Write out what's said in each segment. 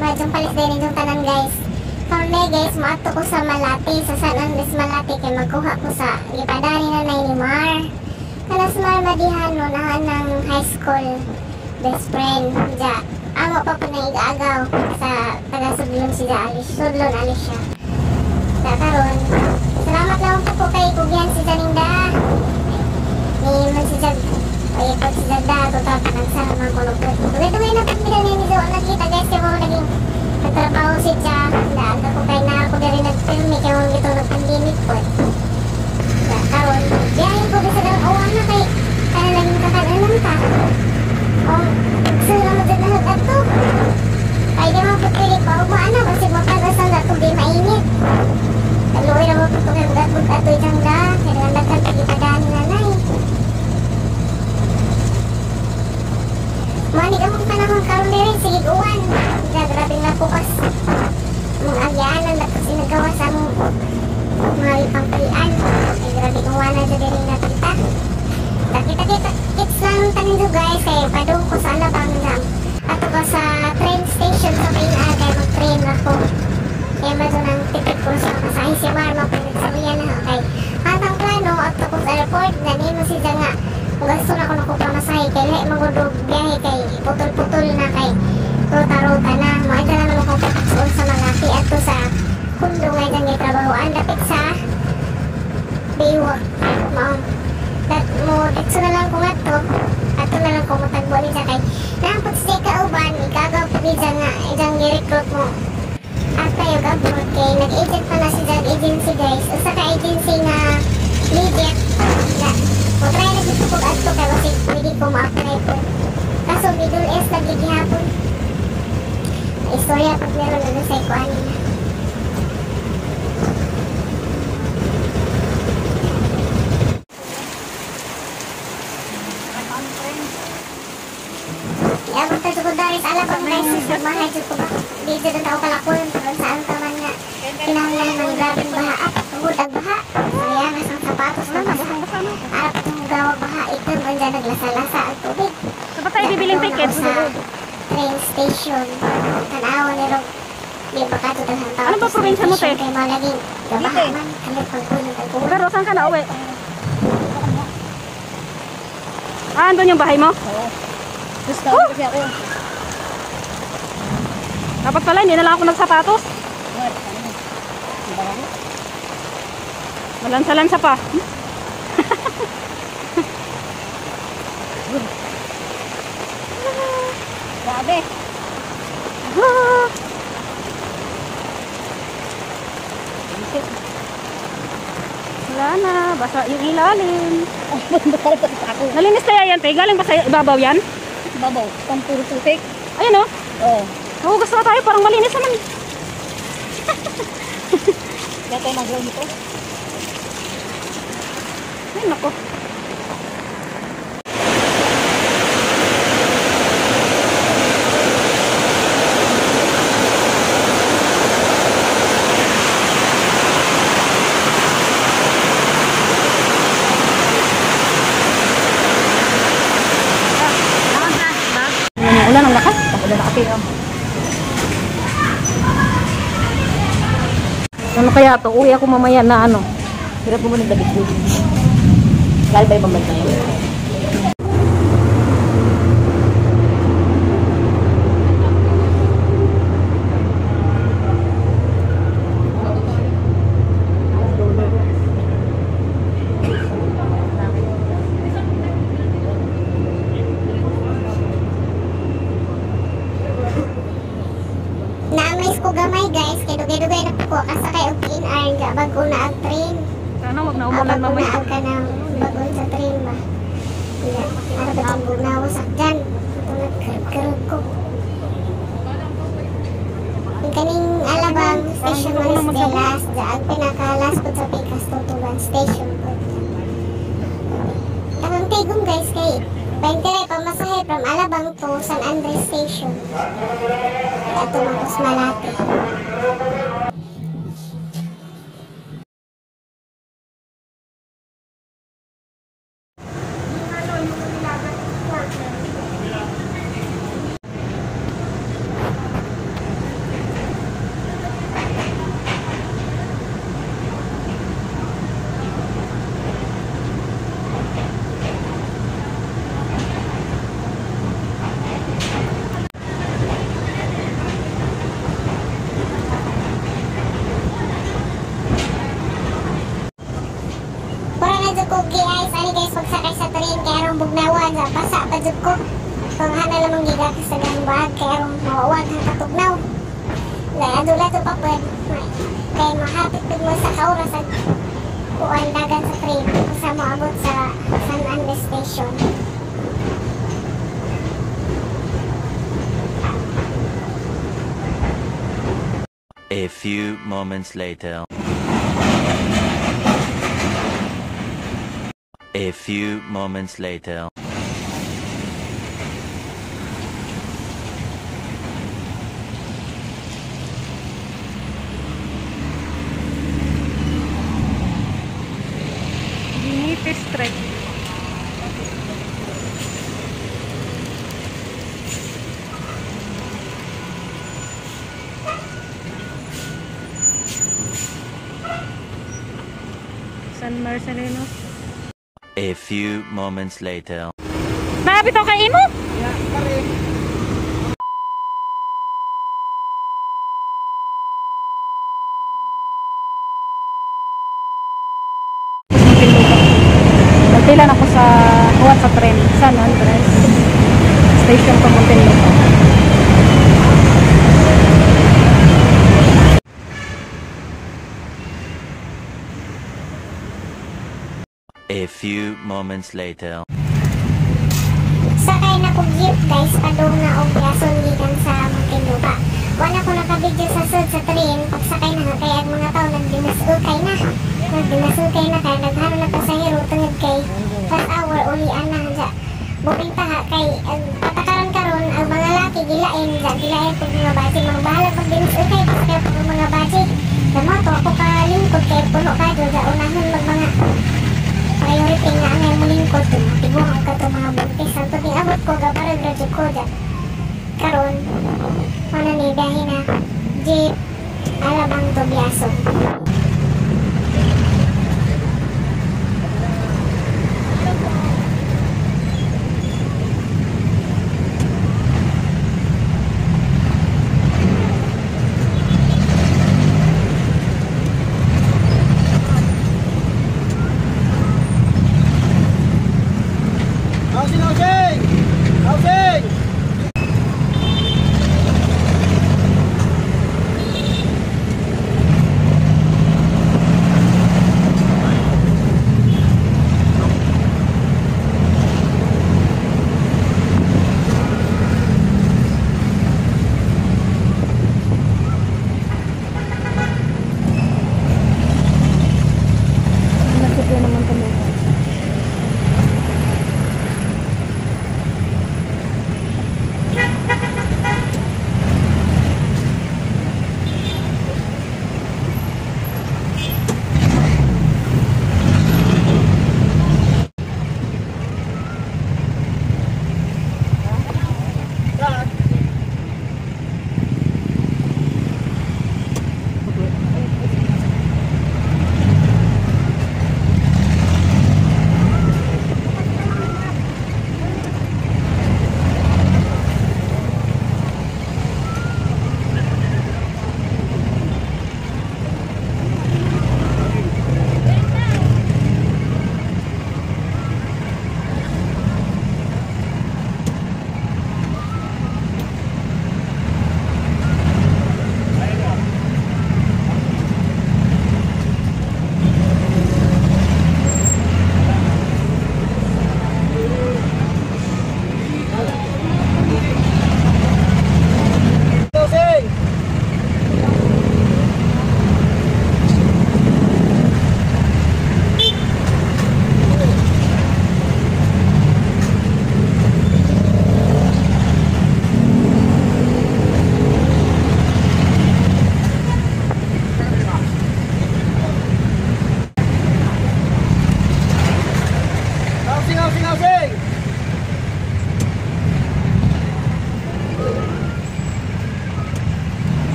Madyong palis din inyong tanan, guys. Karon guys, moadto ko sa Malate, sa San Andres Malate kay magkuha ko sa gipadani na ni Mar. Kanas Mar madihan no nahan ng high school best friend ja. Amo pa po nang igaagaw sa taga Sudlon si Ja Alice. Sudlon Alicia. Sa karon, salamat lang po kay kugyan si Janinda. Ni man si Jag ay pag si Jagda total panagsara man ko no. Dugay-dugay na pud mi ni Jo nakita, guys, kay mo naging nagtrabaho si Ja. Daaga ko kay na ako diri nagpirmi kay mo gito nag-pandemic po. Sa karon, biyahe ko bisag ang uwan na kay kana laging kakanon ta. Ong sila mo dyan na adto. Kay di man pud pwede pa ugma ana basig mapagasan na tubig mainit. Kaluoy ra mo pud ko kay bugat ato jang da kay daghan pag nanay. Manig among panahon karon diri sige uwan. Ja, grabe na bukas. Mga agyaanan dapat sinagawa sa among mga ipangpulian. Ay grabe uwan na dyan diri nakita. Kita-kita kits lang tanin do, guys, kay padung ko sa Alabang na ato ko sa train station sa Main kay mag-train ako. Kaya madun ang ticket ko sa masahe si Mar mapinagsabihan na kay atang plano ato ko sa airport na nimo si nga gusto na ko nakupamasahe kay lahi magudog biyahe kay putol-putol na kay ruta-ruta na maita naman ako pataksoon sa Malate ato sa kundo nga dyan ngay trabahoan dapit sa Baywalk mao dat mo ditso na lang ko ngadto ato na lang ko motagbo ni kay naapot siya kauban ikagaw po ni nga ijang gi-recruit mo at tayo abroad kay nag-agent pa na si Jag agency, guys, usa ka agency nga legit na mo try na gid ko adto kay basig pwede ko ma-apply po kaso Middle East lagi gihapon istorya pag meron na sa ikuan nila. Iabot ta jud ko dari sa Alabang, guys, mahay jud ko ba di jud ang tao kalakon kung saan ka man nga kinahanglan ng grabeng baha at tungod ang baha sayang ang sapatos na basa arap itong gawag baha itom ang dyan naglasa-lasa ang tubig. Saan ba tayo bibiling ticket? Sa train station tanawa ni Rob di ba ka total ang tao Ano ba probinsya mo, te? kay malaging gabaha man kalit pagkulong ang kulong. Pero saan ka na uwi? Ah, andun yung bahay mo? Oo. Gusto oh! Kasi ako. Dapat pala, hindi na lang ako nagsapatos. Malansa-lansa pa. Grabe. Ah, Isip. wala na, basa yung ilalim. Ay, basta rin pati sa ako. Nalinis kaya yan, te? Galing ba sa ibabaw yan? Babaw. Pampuro putik. Ayan oh. Oo. Nahugas na tayo, parang malinis naman. Kaya tayo mag-grow nito. Ay, nako. Ulan ang lakas. Ulan na kasi. Oh. Ano kaya to? Uwi ako mamaya na ano. Hirap mo muna dabit doon. Kaya ba ibang bansa yun? Na-amaze ko gamay, guys, kay dugay-dugay na po ko kasakay og PNR nga bago na ang train. Sana wag na Ah, umulan bago na mamaya. ang kanang bagon sa train ba. Nga, ano ba itong bunawasak dyan? Ito nagkarag-karag ko. Yung kaning Alabang Station Parang gusto ko man na is the magsabon. last. Ang pinaka-last po sa Pikas Tutuban Station po. Takang tigong, guys, kay 20 ray pamasahe from Alabang to San Andres Station. Ato mga Malate. Guys, pagsakay sa train kay arong bugnawan sa basa pa jud ko. Panghana lamang gigakas sa gambag kay arong mawawag ang katugnaw. Adula to pa pwede. Kay mahapit pud mo sa kaoras at kuan dagan sa train sa moabot sa San Andres Station. A few moments later. A few moments later. Benitez Trek. San Marcelino. A few moments later. Nakapit ako kay imo? Nagpila na ako sa huwat sa tren, San Andres Station pa Muntinlupa. A few moments later. Sakay na kog jeep guys, padung na og Quezon gikan sa Muntinlupa. Wala ko naka-video sa sud sa train, pagsakay na kay ang mga tao nagdinasukay na. Nagdinasukay na kay daghan na pasahero tungod kay first hour ulian na dya. Buping taha kay ang patakaron karon ang mga laki gilain dya, gilain pag mga baji, mga bahala pag dinasukay pasakay pag mga baji. Damo to ako kalingkod kay puno kadyo dya unahon mag mga priority nga angay mulingkod to tiguang ka to mga buntis. Ang tuning abot ko gabarag ra jud ko dya. Karon ano ni biyahe na jeep Alabang to Biason. Housing, housing! Housing!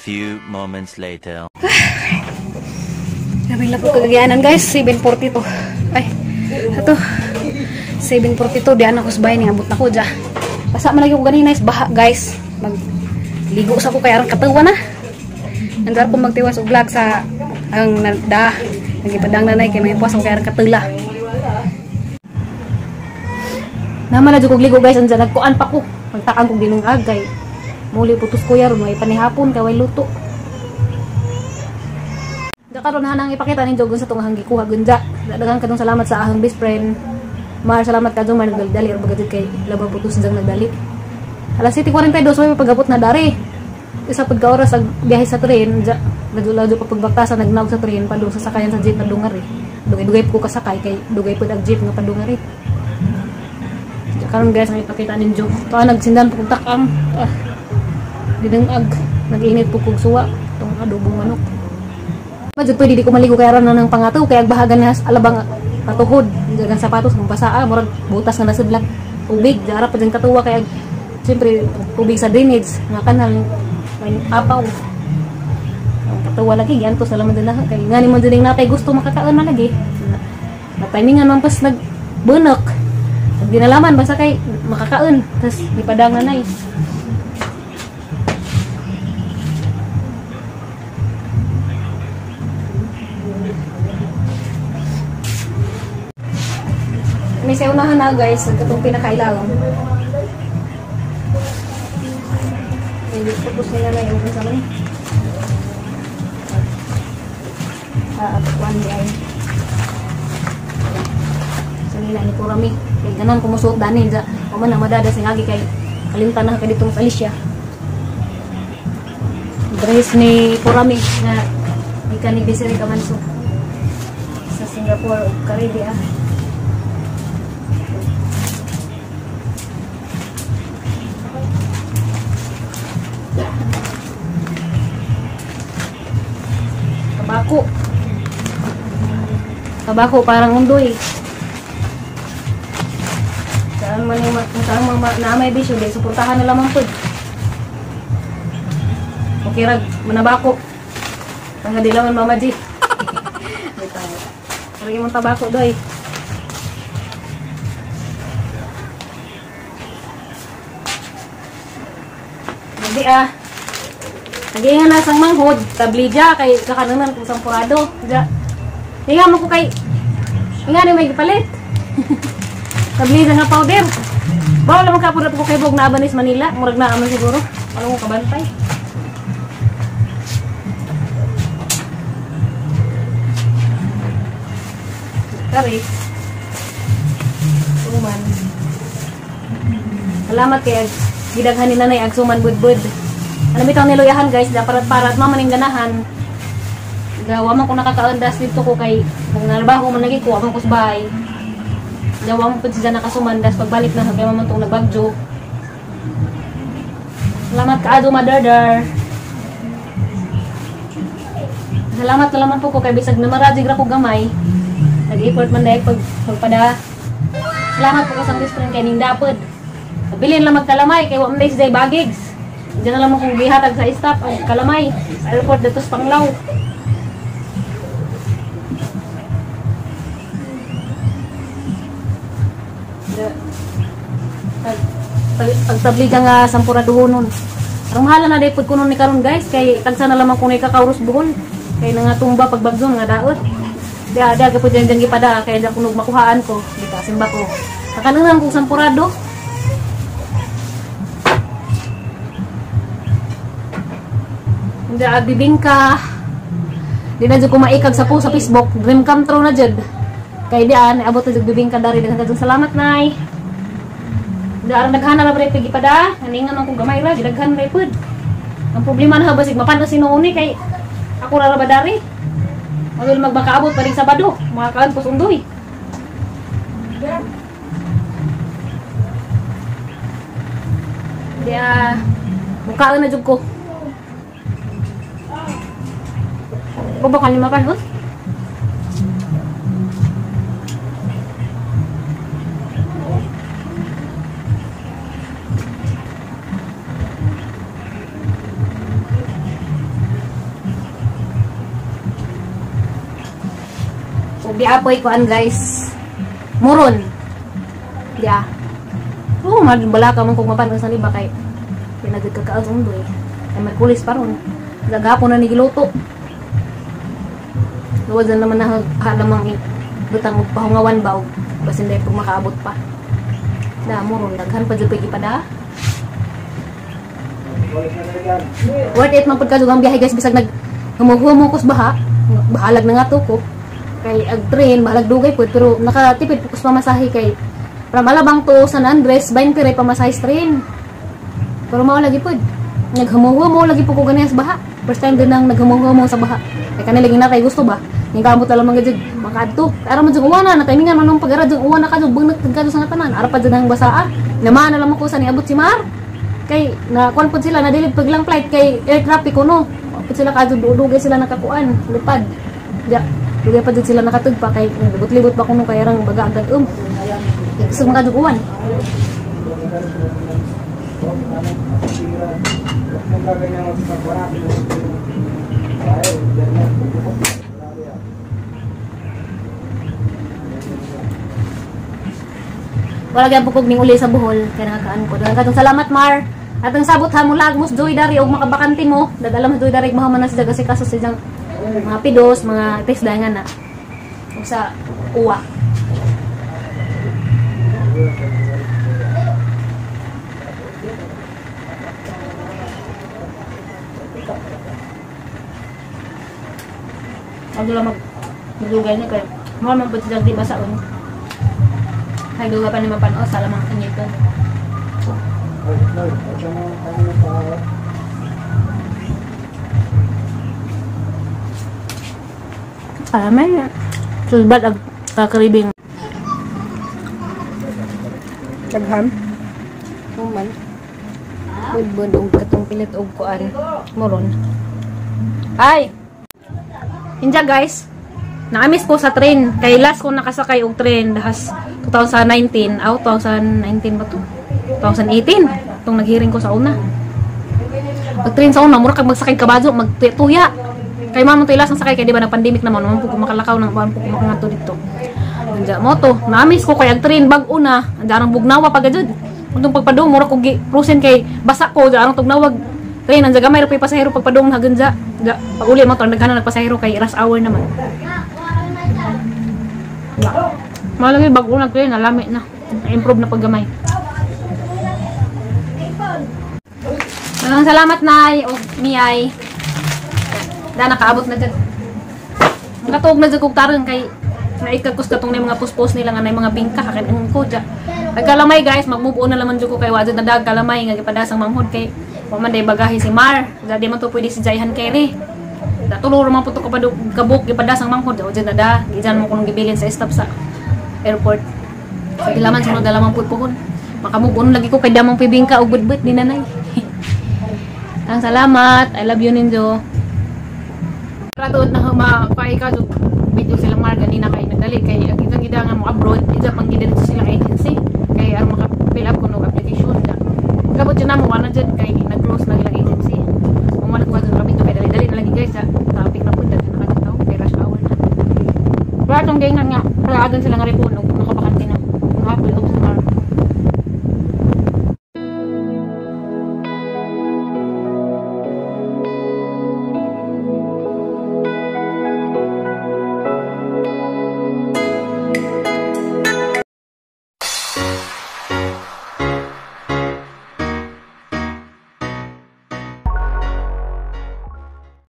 few moments later. Grabe lang po kagagyanan guys, 7:42. Ay, ato. 7:42 diyan ako sa bahay ni abot na ko dya. Basa man lagi ko ganina is baha guys. Magligo sa ko kay aron katawa na. Nandar ko magtiwas og vlog sa ang da nagipadang nanay kay may puwas ko kay aron katula. Naman na jud kog ligo guys, andiyan nagkuan pa ko. Magtakang kog dinungag kay muli putos kuya ron may panihapon kay way luto. Da karon hanang ipakita ninyo gun sa tong hanggi kuha gunja. Daghan kadong salamat sa ahang best friend. Mar, salamat kadong mar nagdali or baga kay labang putos jang nagdali. Alas 7:42 may pagabot na dari. Isa pud ka oras ag biyahe sa tren, ja ladyo-ladyo pa pagbaktasan nagnaog sa tren padung sa sakayan sa jeep padung ari. Dugay-dugay ko kasakay kay dugay pud ag jeep nga padung ari. Ja karon guys ang ipakita ninyo. To nagsindan pud takang. Dinungag nag-init pud kog suwa tong adobong manok. Majud pwede di ko maligo kay aron na ng pangato kay agbahagan na alabang patuhod dagan sapatos kung basaa murag butas nga nasudlan tubig dara pa jud katuwa kay siyempre tubig sa drainage nga kanal may apaw ang katuwa lagi giantos na laman din kay ngani man jud natay gusto makakaon man lagi na timingan man pas nagbunak dinalaman basta kay makakaon tas gipadang nanay. May sa unahan na guys, katong pinakailaw. Hindi tapos nila na yung sa man. Kuan di ay. Sa nila ni Kurami. Kay ganan kumusuot dani ja. Wa man na madada sing agi kay kalimtan na ka ditong sa Alicia. Dress ni Kurami nga gikan ni Desiree Camanso sa Singapore ug Caribbean. Tabako. Tabako parang undoy. Saan man yung saan man na may bisyo, di suportahan na lamang pud. Okay rag manabako. Ang dilawan Mama G. Bitaw. Pero imong tabako doy. Hindi ah. Nagiingan na sang manghod, tablija kay kakanunan kung sampurado. Ja. Inga mo ko kay inga ni may gipalit. Tablija nga powder. Bawal man ka pud ko kay bog na abanis Manila, murag naa man siguro. Ano ko kabantay. Kari. Suman. Salamat kay gidaghan ni nanay ag suman budbud. Ano bitaw niluyahan guys, da parat-parat mama ning ganahan. Gawa man ko nakakaandas dito ko kay kung narbaho man lagi ko, man ko sa bahay. Gawa man pud siya nakasumandas pagbalik na kay man tong nagbagyo. Salamat kaado madardar. Salamat na laman po ko kay bisag namarajig ra ko gamay. Nag-effort man dahil pagpada. Salamat po ko sa best friend kay ning dapod. Bilin lang magkalamay kay wa man day bagigs. Diyan na lang akong gihatag sa staff ang kalamay sa airport dito sa Panglao. Pagtabliga nga sampuraduhonon. Arong mahala na day pud kuno ni karon guys kay tagsa na lamang kuno kakauros buhol. Kay nangatumba pagbagyo nga daot. Di ada gapud diyan gipada kay da kuno makuhaan ko dita simba ko. Kakanunan kong sampurado. Hindi bibingka. Di na jud ko maikag sa post sa Facebook. Dream come true na jud. Kay dian abot na jud bibingka dari daghan kajud salamat nay. Di aron daghan na pre pigi pada. Naningan man kong gamay ra gidaghan ra pud. Ang problema na basig mapanos sinuuni kay ako ra ba dari. Adol magbakaabot pa rin Sabado, makakaan ko sundoy. Di mukaon na jud ko. Ko ba kanima pa hot? Di apoy kuan guys. Moron. Di ah. Oo, bala ka man kung mapanon sa liba kay pinagod ka kaang undoy. Ay Merkulis pa ron. Gagapon na ni giluto. Luwad na naman na halamang butang og pahungawan ba og basin dahil pag makaabot pa. Da moron daghan pa jud pigi pa da. Worth it man pud ka ang biyahe guys bisag nag humuhumo kus baha, bahalag na nga to ko. Kay ag train bahalag dugay pud pero nakatipid pud kus pamasahe kay from Alabang to San Andres 20 ray pamasahe sa train. Pero mao lagi pud. Naghumuhumo lagi pud ko ganiya sa baha. First time din nang naghumuhumo sa baha. Kay kanila lagi na kay gusto ba? Ning kamot na lamang gajud makaadto. Ara man jud uwana na timingan man nung pag-ara jud uwana ka jud bang nagkadto sa tanan. Ara pa jud ang basaa. Naman na lamang ko sa niabot si Mar. Kay na kuan pud sila na delete pag lang flight kay air traffic kuno. Pud sila kadto dugay sila nakakuan lupad. Ja, dugay pa jud sila nakatugpa kay libot-libot pa kuno kay arang baga agad Gusto mo kadto uwan. Wala gyud pukog ning uli sa Bohol kay nakakaan ko. Daghang salamat Mar. At ang sabot ha mo lag mos joy dari og makabakante mo. Dadala mo joy dari mahuman na siya kasi kaso sa siyang mga pidos, mga test dangan na. Ug sa uwa. Ang dula magdugay ni kay mo man pud siya di basaon. Hay duga pa ni mapano sa lamang inito. May sulbat ag kakaribing. Daghan. Human. Budbud og katong pilit og kuan. Moron. Ay. Inja guys. Naamis ko sa train. Kay last ko nakasakay og train dahas 2019. Aw, 2019 ba to? 2018. Itong naghiring ko sa una. Pag train sa una, mura kag magsakay kabazo, magtuya. Kay mamo to ilas ang sakay kay di ba nag-pandemic naman, man po ko makalakaw nang man po ko makangadto dito. Anja mo to, naamis ko kay ag train bag-o na, anja arang bugnawa pa gajud. Untong pagpadung mura ko gi frozen kay basa ko, anja arang tugnawag train anja gamay ra pay pasahero pagpadung hagenja. Anja pag uli mo to naghanan nagpasahero kay rush hour naman. Malagi bag-o na train, nalami na. Na-improve na paggamay. Maraming salamat Nay o Miyay. Da nakaabot na dyan. Nakatuog na dyan kog tarong kay naikagkus katong na mga puspos nila nga na mga bingka kakin ko dyan. Nagkalamay guys, mag-move on na laman dyan ko kay wadyan na dag kalamay nga gipadasang manghod kay waman day bagahe si Mar. Da di man to pwede si Jaihan Kerry. Da tulo ra man po to kabuk gipadasang manghod dyan na da gijan mo kunong gibilin sa stop sa airport. Sa dilaman sunod na lamang po pohon. Makamove on lagi ko kay damang pibingka og budbud ni nanay. Ang salamat. I love you ninyo. Ratuod na mapay ka video sila Mar ganina kay nagdali kay ang itang gida nga mo abroad ida pang gida dito silang agency kay aron maka-fill up kuno application da. Gabot jud namo wala jud kay nag-close na ilang agency. Mo na ko adto video kay dali-dali na lagi guys sa topic na pud daghan na kadto kay rush hour na. Pero atong gaingan nga paagan sila nga report og